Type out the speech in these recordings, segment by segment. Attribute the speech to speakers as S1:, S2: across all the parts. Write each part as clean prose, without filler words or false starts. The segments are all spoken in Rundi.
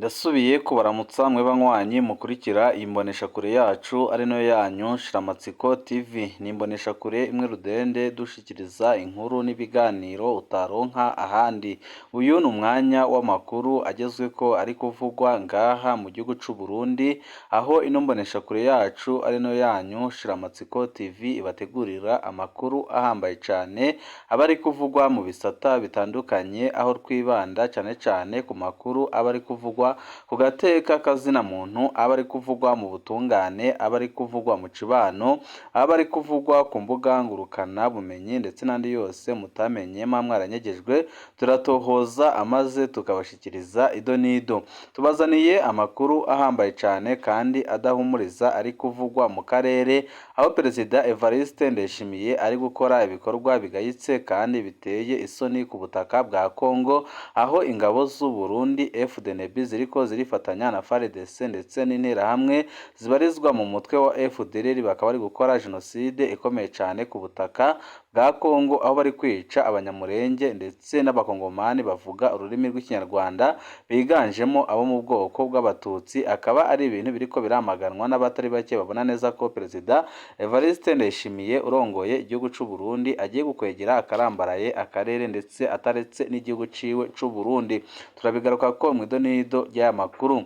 S1: Ndasubiye kubaramutsa mwe banywanyi mukurikira iyi mboneshakure yacu ari nayo yanyu Shiramatsiko TV. Ni imboneshakure imwe rudende dushikiriza inkuru n'ibiganiro utaronka ahandi. Uyu ni umwanya w'amakuru agezweko ari kuvugwa ngaha mu gihugu c'u Burundi, aho ino mboneshakure yacu ari nayo yanyu Shiramatsiko TV ibategurira amakuru ahambaye cane aba ari kuvugwa mu bisata bitandukanye, aho twibanda cane cane ku makuru aba ari kuvugwa ku gateka kazina muntu, aba ari kuvugwa mu butungane, aba ari kuvugwa mu cibano, aba ari kuvugwa ku mbuga ngurukana bumenyi ndetse n'andi yose mutamenye muba mwaranyegejwe, turatohoza amaze tukabashikiriza ido n'ido. Tubazaniye amakuru ahambaye cane kandi adahumuriza ari kuvugwa mu karere, aho Perezida Evariste Ndayishimiye ari gukora ibikorwa bigayitse kandi biteye isoni ku butaka bwa Congo, aho ingabo z'u Burundi FDNB ziriko zirifatanya na FARDC ndetse n'interahamwe zibarizwa mu mutwe wa FDLR, bakaba bari gukora jenoside ikomeye cane ku butaka bwa Congo, aho bari kwica Abanyamurenge ndetse n'Abakongomani bavuga ururimi rw'Ikinyarwanda biganjemo abo mu bwoko bw'Abatutsi. Akaba ari ibintu biriko biramaganwa n'abatari bake babona neza ko Perezida Evariste Ndayishimiye urongoye igihugu c'u Burundi agiye gukwegera akarambaraye akarere ndetse ataretse n'igihugu ciwe c'u Burundi. Turabigaruka ko mw'idonido ry'aya makuru.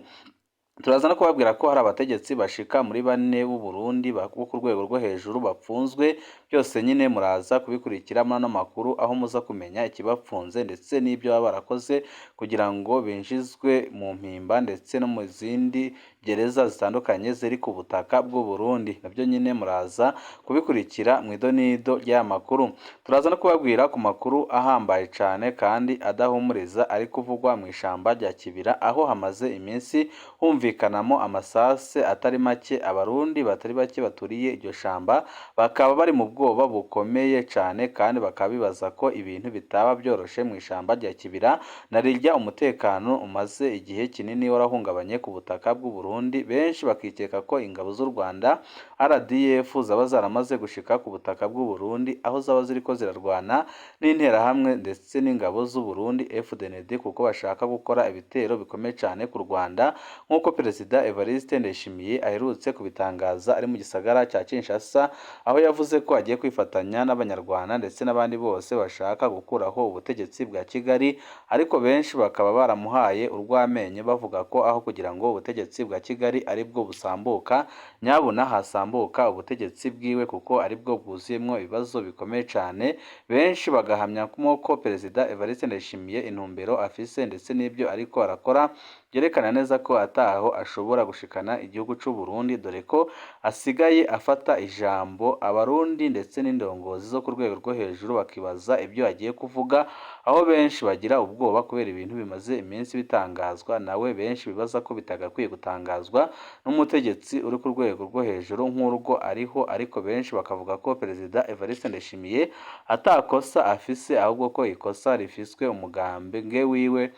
S1: Turaza no kubabwira ko hari abategetsi bashika muri bane b'u Burundi bo ku rwego rwo hejuru bapfunzwe, byose nyine muraza kubikurikira muri ano makuru, aho muza kumenya ikibapfunze ndetse n'ibyo baba barakoze kugira ngo binjizwe mu mpimba ndetse no mu zindi gereza zitandukanye ziri ku butaka bw'u Burundi. Nabyo nyine muraza kubikurikira mu idonido ry'aya makuru. Turaza no kubabwira ku makuru ahambaye cane kandi adahumuriza ari kuvugwa mu ishamba rya Kibira, aho hamaze iminsi humvikanamo amasase atari make. Abarundi batari bake baturiye iryo shamba bakaba bari mu bwoba bukomeye cane, kandi bakaba bibaza ko ibintu bitaba byoroshe mu ishamba rya Kibira na rirya umutekano umaze igihe kinini warahungabanye ku butaka bw'u Burundi. Benshi bakikeka ko ingabo z'u Rwanda RDF zaba zaramaze gushika ku butaka bw'u Burundi, aho zaba ziriko zirarwana n'interahamwe ndetse n'ingabo z'u Burundi FDND, kuko bashaka gukora ibitero bikomeye cane ku Rwanda, nk'uko Perezida Evariste Ndayishimiye aherutse kubitangaza ari mu gisagara cya Kinshasa, aho yavuze ko agiye kwifatanya n'Abanyarwanda ndetse n'abandi bose bashaka gukuraho ubutegetsi bwa Kigali. Ariko benshi bakaba baramuhaye urw'amenyo, bavuga ko aho kugira ngo ubutegetsi bwa Kigali aribwo busambuka, nyabuna hasambuka ubutegetsi bwiwe, kuko aribwo bwuzuyemwo ibibazo bikomeye cane. Benshi bagahamya ko Perezida Evariste Ndayishimiye intumbero afise ndetse n'ibyo ariko arakora byerekana neza ko ataho ashobora gushikana igihugu c'u Burundi, dore ko asigaye afata ijambo Abarundi ndetse n'indongozi zo ku rwego rwo hejuru bakibaza ibyo agiye kuvuga, aho benshi bagira ubwoba kubera ibintu bimaze iminsi bitangazwa nawe, benshi bibaza ko bitagakwiye gutangazwa n'umutegetsi uri ku rwego rwo hejuru nk'urwo ariho. Ariko benshi bakavuga ko Perezida Evariste Ndayishimiye atakosa afise, ahubwo ko ikosa rifiswe umugambwe wiwe,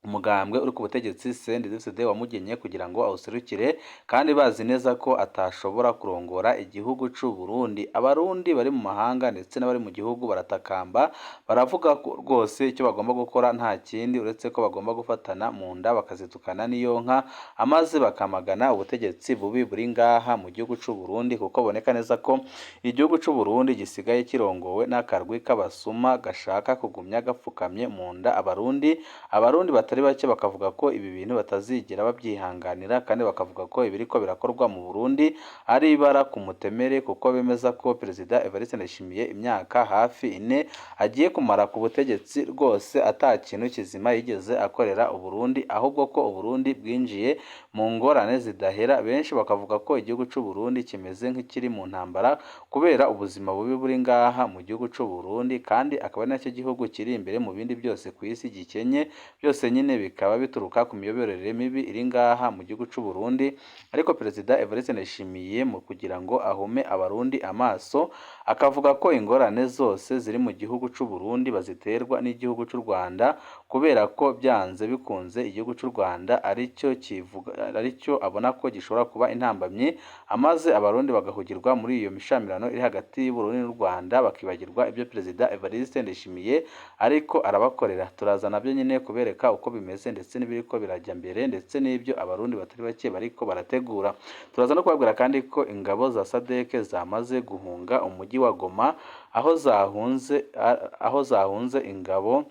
S1: umugambwe uri ku butegetsi CNDD-FDD wamugenye kugira ngo awuserukire, kandi bazi neza ko atashobora kurongora igihugu c'u Burundi. Abarundi bari mu mahanga ndetse n'abari mu gihugu baratakamba, baravuga ko rwose icyo bagomba gukora nta kindi uretse ko bagomba gufatana mu nda bakazitukana n'iyo nka, amaze bakamagana ubutegetsi bubi buri ngaha mu gihugu c'u Burundi, kuko boneka neza ko igihugu c'u Burundi gisigaye kirongowe n'akarwi k'abasuma gashaka kugumya gapfukamye mu nda Abarundi. Abarundi batari bake bakavuga ko ibi bintu batazigera babyihanganira, kandi bakavuga ko ibiriko birakorwa mu Burundi ari ibara ku mutemere, kuko bemeza ko Perezida Evariste Ndayishimiye imyaka hafi 4 agiye kumara ku butegetsi rwose ata kintu kizima yigeze akorera Uburundi, ahubwo ko Uburundi bwinjiye mu ngorane zidahera. Benshi bakavuga ko igihugu c'u Burundi kimeze nk'ikiri mu ntambara kubera ubuzima bubi buri ngaha mu gihugu c'u Burundi, kandi akaba ari nacyo gihugu kiri imbere mu bindi byose ku isi gikenye, byose nyine bikaba bituruka ku miyoborere mibi iri ngaha mu gihugu c'u Burundi. Ariko Perezida Evariste Ndayishimiye mu kugira ngo ahume Abarundi amaso, akavuga ko ingorane zose ziri mu gihugu c'u Burundi baziterwa n'igihugu c'u Rwanda, ku kubera ko byanze bikunze igihugu cy'u Rwanda aricyo kivuga, aricyo abona ko gishobora kuba intambamyi, amaze Abarundi bagahugirwa muri iyo mishamirano iri hagati y'u Burundi n'u Rwanda, bakibagirwa ibyo Perezida Evariste Ndayishimiye ariko arabakorera. Turaza nabyo nyine kubereka uko bimeze ndetse n'ibiriko birajya mbere ndetse n'ibyo Abarundi batari bake bariko barategura. Turaza no kubabwira kandi ko ingabo za SADC zamaze guhunga umujyi wa Goma, aho zahunze ingabo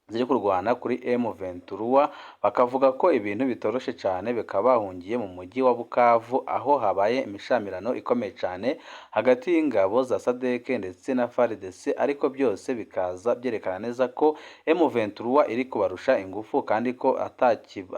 S1: ziri kurwana kuri M23, bakavuga ko ibintu bitoroshe cyane, bikaba bahungiye mu mujyi wa Bukavu, aho habaye imishamirano ikomeye cyane hagati y'ingabo za SADC ndetse na FARDC, ariko byose bikaza byerekana neza ko M23 iri kubarusha ingufu, kandi ko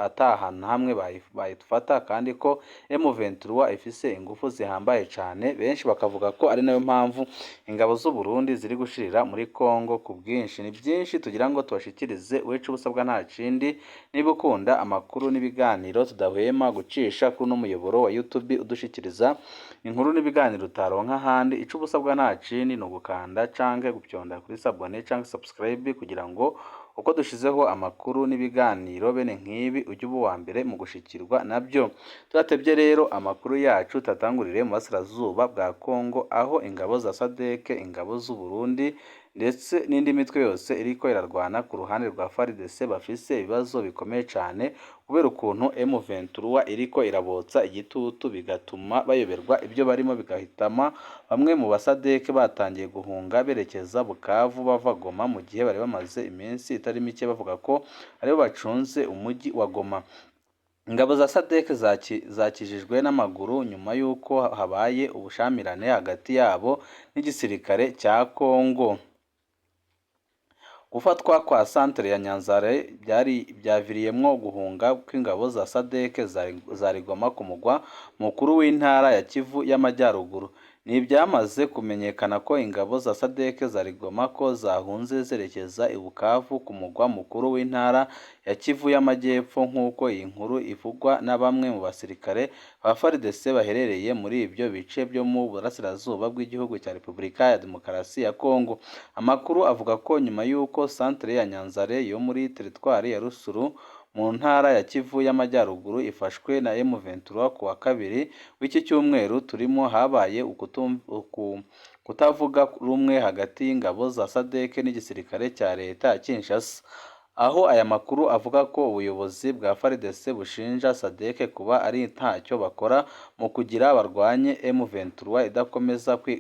S1: ata hantu hamwe bayifata, kandi ko M23 ifise ingufu zihambaye cyane. Benshi bakavuga ko ari nayo mpamvu ingabo z'u Burundi ziri gushirira muri Congo ku bwinshi. Ni byinshi tugira ngo tubashikirize. Wecu ubusabwa nta kindi, niba ukunda amakuru n'ibiganiro tudahwema gucisha kuri uno muyoboro wa YouTube udushikiriza inkuru n'ibiganiro utaronka ahandi, ico ubusabwa nta kindi ni ugukanda canke gupyonda kuri s'abonner canke subscribe, kugira ngo uko dushizeho amakuru n'ibiganiro bene nk'ibi ujye uba uwa mbere mu gushikirwa nabyo. Tudatebye rero, amakuru yacu tatangurire mu burasirazuba bwa Congo, aho ingabo za SADC, ingabo z'u Burundi ndetse n'indi mitwe yose iriko irarwana ku ruhande rwa FARDC bafise ibibazo bikomeye cyane, kubera ukuntu M23 iriko irabotsa igitutu, bigatuma bayoberwa ibyo barimo, bigahitama bamwe mu basadeke batangiye guhunga berekeza Bukavu bava Goma, mu gihe bari bamaze iminsi itari mike bavuga ko aribo bacunze umujyi wa Goma. Ingabo za SADC zakijijwe n'amaguru nyuma y'uko habaye ubushamirane hagati yabo n'igisirikare cya Congo. Gufatwa kwa santere ya Nyanzare byari byaviriyemwo guhunga kw'ingabo za SADC zari Goma, ku mugwa mukuru w'intara ya Kivu y'Amajyaruguru. Ni ibyamaze kumenyekana ko ingabo za SADC zari Goma ko zahunze zerekeza i Bukavu, ku mugwa mukuru w'intara ya Kivu y'Amajyepfo, nk'uko iyi nkuru ivugwa na bamwe mu basirikare ba FARDC baherereye muri ibyo bice byo mu burasirazuba bw'igihugu cya Repubulika ya Demokarasi ya Kongo. Amakuru avuga ko nyuma y'uko santere ya Nyanzare yo muri teritwari ya Rutshuru mu ntara ya Kivu y'Amajyaruguru ifashwe na M23 ku wa kabiri w'iki cyumweru turimo, habaye kutavuga rumwe hagati y'ingabo za SADC n'igisirikare cya leta ya Kinshasa, aho aya makuru avuga ko ubuyobozi bwa FARDC bushinja SADC kuba ari ntacyo bakora mu kugira barwanye M23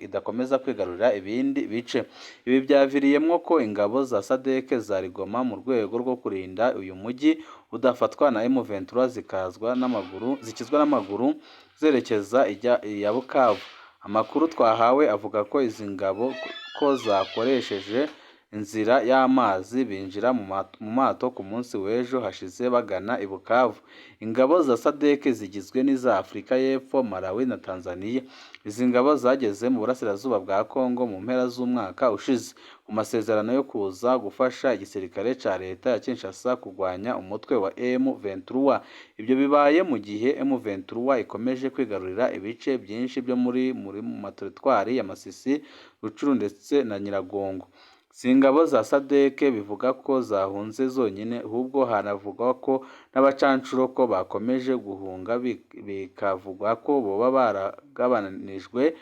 S1: idakomeza kwigarurira ibindi bice. Ibi byaviriyemwo ko ingabo za SADC zari Goma mu rwego rwo kurinda uyu mujyi udafatwa na M23 zikazwa n'amaguru zikizwa n'amaguru zerekeza ijya iya Bukavu. Amakuru twahawe avuga ko izi ngabo ko zakoresheje inzira y'amazi, binjira mu mato ku munsi w'ejo hashize bagana i Bukavu. Ingabo za SADC zigizwe n'iza Afurika y'Epfo, Malawi na Tanzania. Izi ngabo zageze mu burasirazuba bwa Congo mu mpera z'umwaka ushize, mu masezerano yo kuza gufasha igisirikare cya leta ya Kinshasa kurwanya umutwe wa M23. Ibyo bibaye mu gihe M23 ikomeje kwigarurira ibice byinshi byo muri mu materitwari ya Masisi, Rutshuru ndetse na Nyiragongo. Si ingabo za SADC bivuga ko zahunze zonyine, ahubwo hanavugwa ko n'abacancuro ko bakomeje guhunga, bikavugwa ko boba baragabanijwe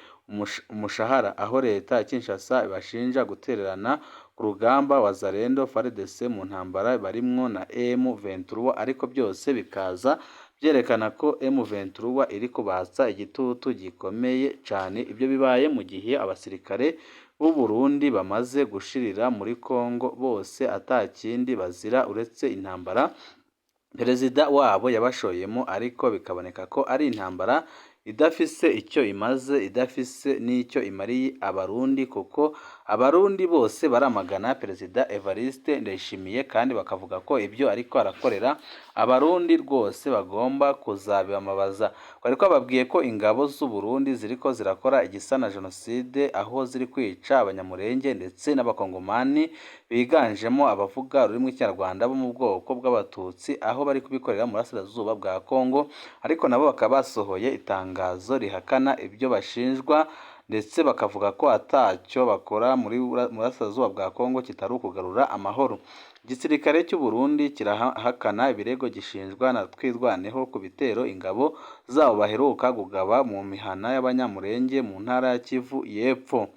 S1: umushahara, aho leta ya Kinshasa ibashinja gutererana ku rugamba Wazalendo, FARDC mu ntambara barimwo na M23, ariko byose bikaza byerekana ko M23 iri kubatsa igitutu gikomeye cyane. Ibyo bibaye mu gihe abasirikare b'u Burundi bamaze gushirira muri Congo bose, atakindi bazira uretse intambara perezida wabo yabashoyemo, ariko bikaboneka ko ari intambara idafise icyo imaze, idafise n'icyo imariye Abarundi, kuko Abarundi bose baramagana Perezida Evariste Ndayishimiye, kandi bakavuga ko ibyo ariko arakorera Abarundi rwose bagomba kuzabibamabaza. Twari twababwiye ko ingabo z'u Burundi ziriko zirakora igisa na jenoside, aho ziri kwica Abanyamurenge ndetse n'Abakongomani biganjemo abavuga ururimi rw'Ikinyarwanda bo mu bwoko bw'Abatutsi, aho bari kubikorera mu burasirazuba bwa Congo, ariko nabo bakaba basohoye itangazo rihakana ibyo bashinjwa. ndetse bakavuga ko atacyo bakora muri burasirazuba bwa Kongo kitari ukugarura amahoro. Igisirikare cy'u Burundi kirahakana ibirego gishinjwa na Twirwaneho ku bitero ingabo zabo baheruka kugaba mu mihana y'Abanyamulenge mu ntara ya Kivu y'Epfo.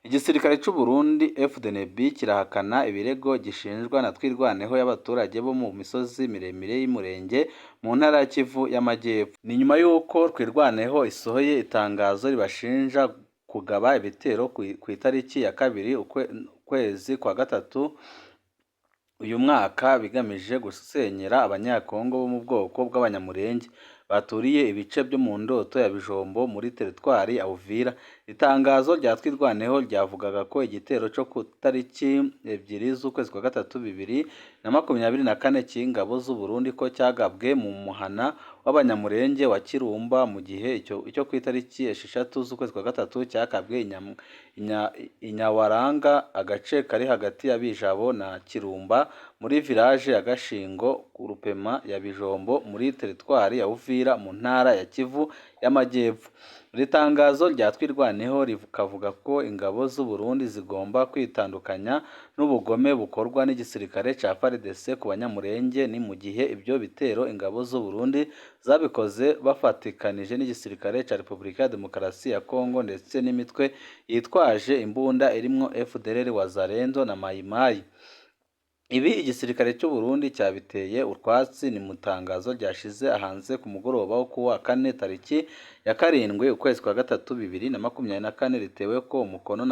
S1: Igisirikare cy'u Burundi FDNB kirahakana ibirego gishinjwa na Twirwaneho y'abaturage bo mu misozi miremire y'Umurenge mu ntara ya Kivu y'Amajyepfo. Ni nyuma y'uko Twirwaneho isohoye itangazo ribashinja kugaba ibitero ku itariki ya 2 ukwezi kwa 3 uyu mwaka, bigamije gusenyera Abanyekongo bo mu bwoko bw'Abanyamulenge baturiye ibice byo mu Ndoto ya Bijombo muri teritwari ya Uvira. Itangazo rya Twirwaneho ryavugaga ko igitero cyo ku tariki 2 z'ukwezi kwa 3 2024 cy'ingabo z'u Burundi ko cyagabwe mu muhana w'Abanyamulenge wa Kirumba, mu gihe icyo ku itariki 6 z'ukwezi kwa 3 cyagabwe i Nyawaranga, agace kari hagati ya Bijabo na Kirumba muri village ya Gashingo Rupema ya Bijombo muri teritwari ya Uvira mu ntara ya Kivu y'Amajyepfo. Iri tangazo rya Twirwaneho rikavuga ko ingabo z'u Burundi zigomba kwitandukanya n'ubugome bukorwa n'igisirikare cya FARDC ku Banyamulenge, ni mu gihe ibyo bitero ingabo z'u Burundi zabikoze bafatikanije n'igisirikare cya Repubulika ya Demokarasi ya Kongo ndetse n'imitwe yitwaje imbunda irimwo FDLR, Wazalendo na Mayimayi. Ibi igisirikare cy'u Burundi cyabiteye utwatsi. Ni mu itangazo ryashize hanze ku mugoroba wo kuwa kane tariki ya 7 ukwezi kwa 3 2024, ritewe ko umukono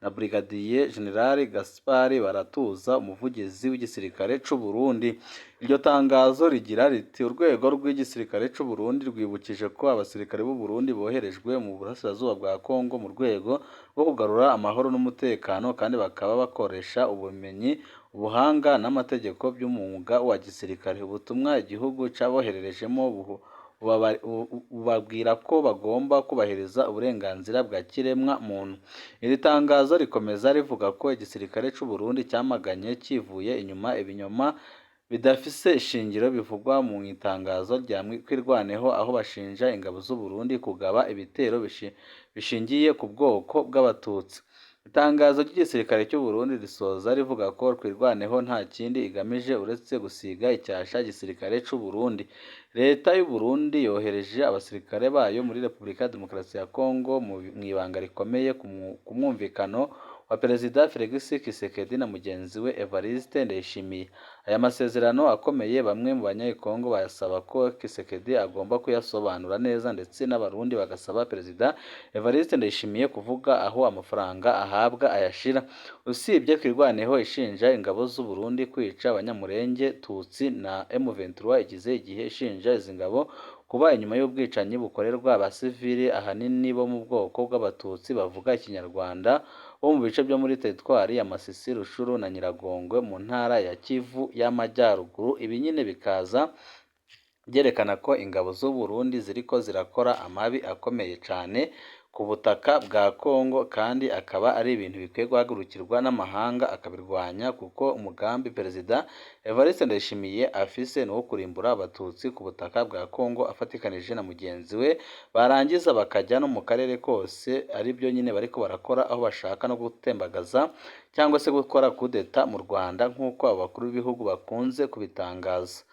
S1: na Brigadier General Gaspard Baratuza, umuvugizi w'igisirikare cy'u Burundi. Iryo tangazo rigira riti: "Urwego rw'igisirikare cy'u Burundi rwibukije ko abasirikare b'u Burundi boherejwe mu burasirazuba bwa Kongo mu rwego rwo kugarura amahoro n'umutekano, kandi bakaba bakoresha ubumenyi, ubuhanga n'amategeko by'umwuga wa gisirikare. Ubutumwa igihugu cyabohererejemo bubabwira ko bagomba kubahiriza uburenganzira bwa kiremwa muntu." Iri tangazo rikomeza rivuga ko igisirikare cy'u Burundi cyamaganye kivuye inyuma ibinyoma bidafise ishingiro bivugwa mu itangazo rya Twirwaneho, aho bashinja ingabo z'u Burundi kugaba ibitero bishingiye ku bwoko bw'Abatutsi. Itangazo ry'igisirikare cy'u Burundi risoza rivuga ko Twirwaneho nta kindi igamije uretse gusiga icyasha igisirikare cy'u Burundi. Leta y'u Burundi yohereje abasirikare bayo muri Repubulika ya Demokarasi ya Kongo mu ibanga rikomeye ku mwumvikano wa Perezida Felix Tshisekedi na mugenzi we Evariste Ndayishimiye. Aya masezerano akomeye bamwe mu Banyekongo basaba ko Tshisekedi agomba kuyasobanura neza, ndetse n'Abarundi bagasaba Perezida Evariste Ndayishimiye kuvuga aho amafaranga ahabwa ayashira. Usibye Twirwaneho ishinja ingabo z'u Burundi kwica Abanyamulenge Tutsi, na M23 igize igihe ishinja izi ngabo kuba inyuma y'ubwicanyi bukorerwa abasivili ahanini bo mu bwoko bw'Abatutsi bavuga Ikinyarwanda bo mu bice byo muri teritwari ya Masisi, Rushuru na Nyiragongo mu ntara ya Kivu y'Amajyaruguru. Ibi nyine bikaza byerekana ko ingabo z'u Burundi ziriko zirakora amabi akomeye cyane ku butaka bwa Kongo, kandi akaba ari ibintu bikwiye guhagurukirwa n'amahanga akabirwanya, kuko umugambi Perezida Evariste Ndayishimiye afise ni uwo kurimbura Abatutsi ku butaka bwa Kongo afatikanije na mugenzi we, barangiza bakajya no mu karere kose, aribyo nyine bariko barakora, aho bashaka no gutembagaza cyangwa se gukora kudeta mu Rwanda nk'uko abo bakuru b'ibihugu bakunze kubitangaza.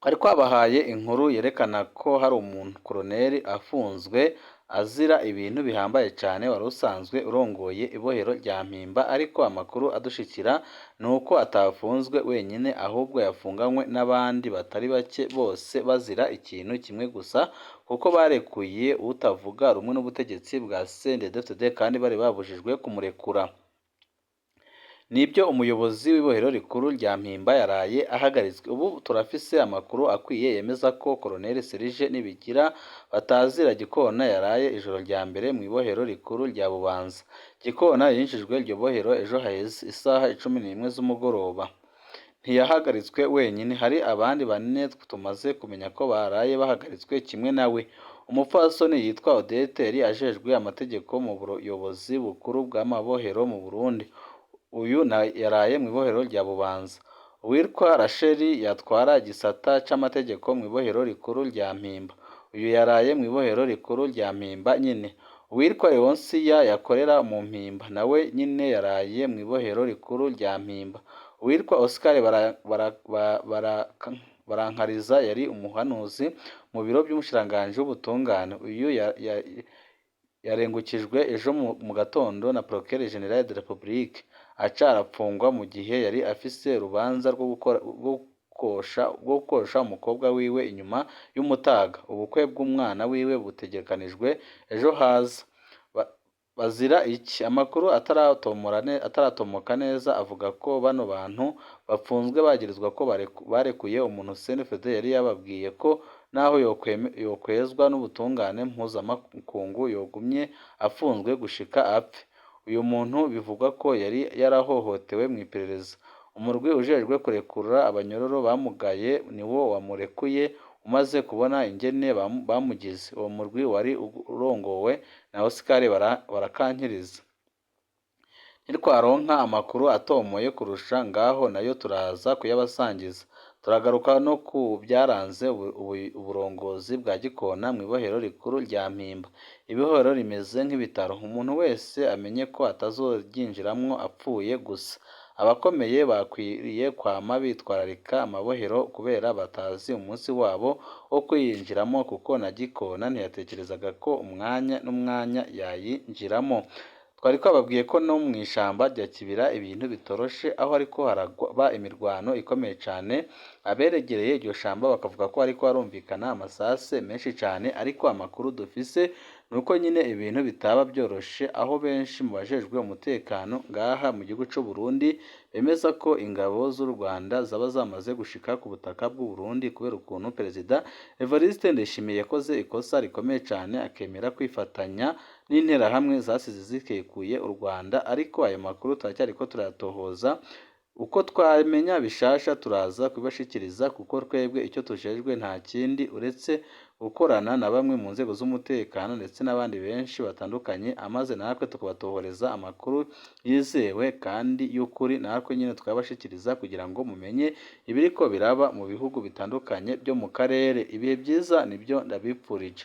S1: Twari twabahaye inkuru yerekana ko hari umuntu koloneli afunzwe azira ibintu bihambaye cyane, wari usanzwe urongoye ibohero rya Mpimba, ariko amakuru adushikira ni uko atafunzwe wenyine, ahubwo yafunganywe n'abandi batari bake, bose bazira ikintu kimwe gusa, kuko barekuye utavuga rumwe n'ubutegetsi bwa CNDD-FDD kandi bari babujijwe kumurekura. Nibyo umuyobozi w'ibohero rikuru rya Mpimba yaraye ahagaritswe. Ubu turafise amakuru akwiye yemeza ko Colonel Serge Nibigira batazira Gikona yaraye ijoro rya mbere mu ibohero rikuru rya Bubanza. Gikona yinjijwe iryo bohero ejo haheze isaha 11 z'umugoroba. Ntiyahagaritswe wenyine, hari abandi bane tumaze kumenya ko baraye bahagaritswe kimwe nawe. Umupfasoni yitwa Odette yari ajejwe amategeko mu buyobozi bukuru bw'amabohero mu Burundi. Uyu yaraye mu ibohero rya Bubanza. Uwitwa Rachel yatwara igisata c'amategeko mu ibohero rikuru rya Mpimba. Uyu yaraye mw'ibohero rikuru rya Mpimba nyene. Uwitwa Leonsiya yakorera mu Mpimba nawe nyene yaraye mw'ibohero rikuru rya Mpimba. Uwitwa Oscar Barankariza yari umuhanuzi mu biro vy'umushikiranganji w'ubutungane. Uyu yarengukijwe ejo mu gatondo na Procureur General de la République, aca arapfungwa mu gihe yari afise urubanza rwo gukosha umukobwa wiwe inyuma y'umutaga. Ubukwe bw'umwana wiwe butegekanijwe ejo haza. Bazira iki? Amakuru ataratomoka neza avuga ko bano bantu bapfunzwe bagirizwa ko barekuye umuntu CNDD yari yababwiye ko naho yokwezwa n'ubutungane mpuzamakungu yogumye afunzwe gushika apfe. Uyu muntu bivugwa ko yari yarahohotewe mw'iperereza. Umurwi ujejwe kurekura abanyororo bamugaye niwo wamurekuye umaze kubona ingene bamugize. Uwo murwi wari urongowe na Oscar Barakankiriza. Nitwaronka amakuru atomoye kurusha ngaho nayo turaza kuyabasangiza. Turagaruka no ku byaranze uburongozi bwa Gikona mw'ibohero rikuru rya Mpimba. Ibohero rimeze nk'ibitaro, umuntu wese amenye ko atazoryinjiramwo apfuye gusa. Abakomeye bakwiriye kwama bitwararika amabohero kubera batazi umunsi wabo wo kuyinjiramo, kuko na Gikona ntiyatekerezaga ko umwanya n'umwanya yayinjiramo. Twari twababwiye ko no mw'ishamba rya Kibira ibintu bitoroshe, aho hariko haraba imirwano ikomeye cane. Aberegereye iryo shamba bakavuga ko hariko harumvikana amasase menshi cane, ariko amakuru dufise nuko nyine ibintu bitaba vyoroshe, aho benshi mu bajejwe umutekano ngaha mu gihugu c'u Burundi bemeza ko ingabo z'u Rwanda zaba zamaze gushika ku butaka bw'u Burundi kubera ukuntu Perezida Evariste Ndayishimiye yakoze ikosa rikomeye cane akemera kwifatanya n'interahamwe zasize zikekuye u Rwanda. Ariko ayo makuru turacyariko turayatohoza, uko twamenya bishasha turaza kubibashikiriza, kuko twebwe icyo tujejwe nta kindi uretse gukorana na bamwe mu nzego z'umutekano ndetse n'abandi benshi batandukanye, amaze natwe tukabatohoreza amakuru yizewe kandi y'ukuri, natwe nyine tukabashikiriza kugira ngo mumenye ibiriko biraba mu bihugu bitandukanye byo mu karere. Ibihe byiza nibyo ndabipfurije.